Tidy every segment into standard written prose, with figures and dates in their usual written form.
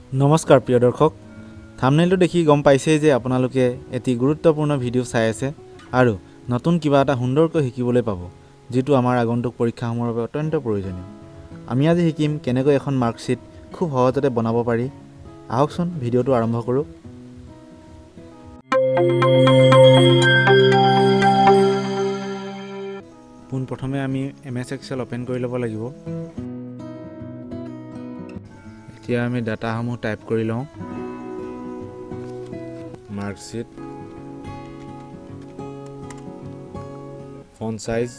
নমস্কাৰ প্ৰিয় দৰ্শক, থাম্বনেইলটো দেখি গম পাইছেই যে আপোনালোকে এটি গুৰুত্বপূৰ্ণ ভিডিঅ' চাই আছে আৰু নতুন কিবা এটা সুন্দৰকৈ শিকিবলৈ পাব, যিটো আমাৰ আগন্তুক পৰীক্ষাসমূহৰ বাবে অত্যন্ত প্ৰয়োজনীয়। আমি আজি শিকিম কেনেকৈ এখন মাৰ্কশ্বিট খুব সহজতে বনাব পাৰি। আহকচোন ভিডিঅ'টো আৰম্ভ কৰোঁ। পোনপ্ৰথমে আমি এম.এছ. এক্সেল অ'পেন কৰি ল'ব লাগিব। এতিয়া আমি ডাটাসমূহ টাইপ কৰি লওঁ। Marksheet, font size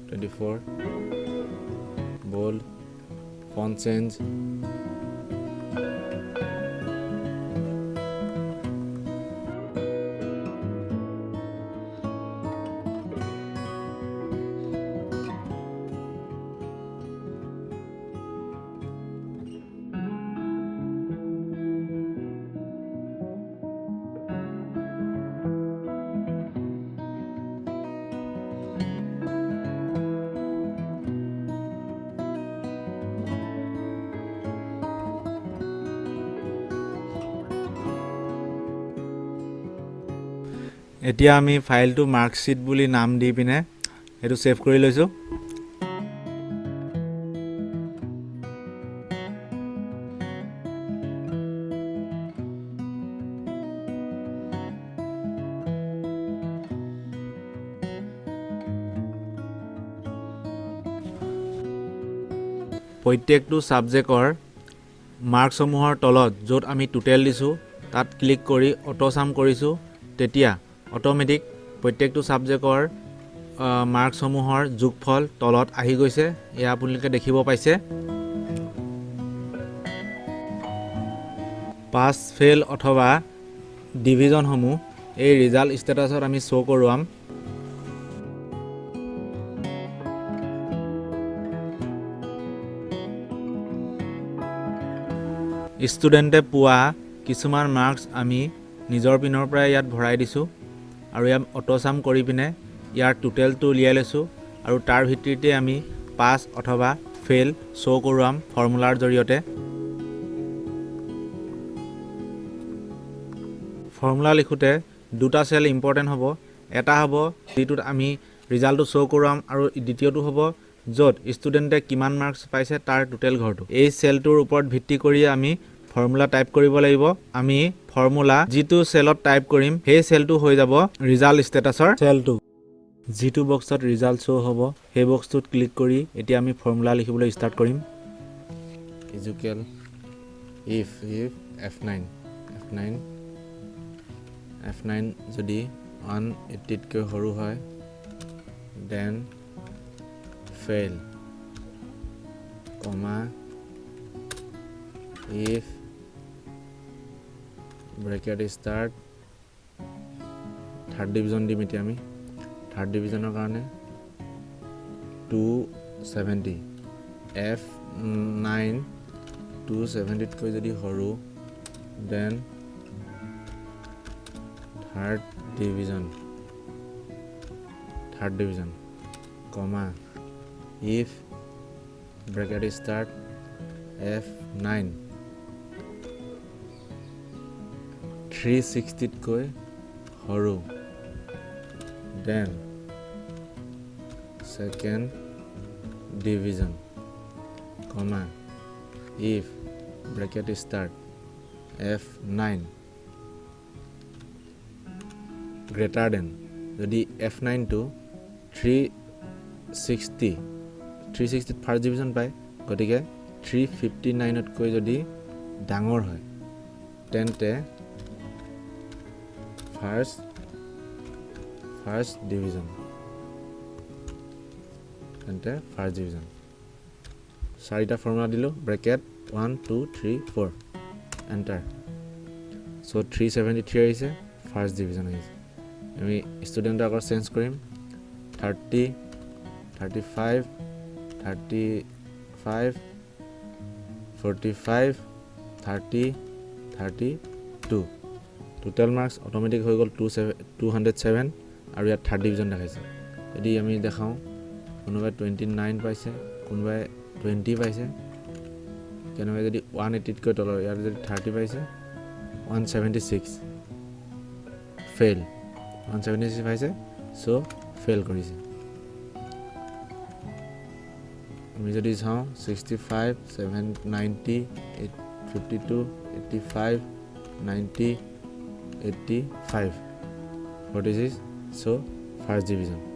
24, bold, font change। এতিয়া আমি ফাইলটো মাৰ্কশ্বিট বুলি নাম দি পিনে সেইটো ছেভ কৰি লৈছোঁ। প্ৰত্যেকটো ছাবজেক্টৰ মাৰ্কছসমূহৰ তলত য'ত আমি টোটেল দিছোঁ, তাত ক্লিক কৰি অট' চাম কৰিছোঁ। তেতিয়া অট'মেটিক প্ৰত্যেকটো ছাবজেক্টৰ মাৰ্কছসমূহৰ যোগফল তলত আহি গৈছে। এয়া আপোনালোকে দেখিব পাইছে। পাছ, ফেইল অথবা ডিভিজনসমূহ এই ৰিজাল্ট ষ্টেটাছত আমি শ্ব' কৰোৱাম। ষ্টুডেণ্টে পোৱা কিছুমান মাৰ্কছ আমি নিজৰ পিনৰ পৰাই ইয়াত ভৰাই দিছোঁ আৰু ইয়াত অট' চাম কৰি পিনে ইয়াৰ টোটেলটো উলিয়াই লৈছোঁ আৰু তাৰ ভিত্তিতে আমি পাছ অথবা ফেইল শ্ব' কৰোৱাম ফৰ্মুলাৰ জৰিয়তে। ফৰ্মুলা লিখোঁতে দুটা চেল ইম্পৰ্টেণ্ট হ'ব। এটা হ'ব যিটোত আমি ৰিজাল্টটো শ্ব' কৰোৱাম আৰু দ্বিতীয়টো হ'ব য'ত ষ্টুডেণ্টে কিমান মাৰ্কছ পাইছে তাৰ টোটেল ঘৰটো। এই চেলটোৰ ওপৰত ভিত্তি কৰিয়ে আমি ফৰ্মুলা টাইপ কৰিব লাগিব। আমি ফৰ্মুলা যিটো চেলত টাইপ কৰিম, সেই চেলটো হৈ যাব ৰিজাল্ট ষ্টেটাছৰ চেলটো। যিটো বক্সত ৰিজাল্ট শ্ব' হ'ব, সেই বক্সটোত ক্লিক কৰি এতিয়া আমি ফৰ্মুলা লিখিবলৈ ষ্টাৰ্ট কৰিম। Is equal if F9, F9, F9 যদি 180তকৈ সৰু হয়, then fail, comma, if bracket start, third division দিম। এতিয়া আমি থাৰ্ড ডিভিজনৰ কাৰণে 270, F9 270তকৈ যদি সৰু, then third division, third division, comma, if bracket start, F9 360তকৈ সৰু, then second division, comma, if bracket start, F9 greater than, যদি এফ নাইনটো 360, 360ত ফাৰ্ষ্ট ডিভিজন পায়, গতিকে 359তকৈ যদি ডাঙৰ হয়, তেন্তে ফাৰ্ষ্ট ডিভিজন, তেন্তে ফাৰ্ষ্ট ডিভিজন। চাৰিটা ফৰ্মুলা দিলোঁ। Bracket one, two, three, four, enter. So 373 আহিছে, ফাৰ্ষ্ট ডিভিজন আহিছে। আমি ষ্টুডেণ্টৰ আকৌ চেঞ্জ কৰিম। 30, 35, 35, 45, 30, 32। Total marks automatic হৈ গ'ল 207 আৰু ইয়াত থাৰ্ড ডিভিজন দেখাইছে। যদি আমি দেখাওঁ, কোনোবাই 29 পাইছে, কোনোবাই 20 পাইছে। কেনেবাকৈ যদি 180তকৈ তলৰ, ইয়াত যদি 30 পাইছে, 176, ফেইল। 176 পাইছে, চ' ফেইল কৰিছে। আমি যদি চাওঁ 65, 7, 90, 8, 52, 85, 90, 85, 46, so first division.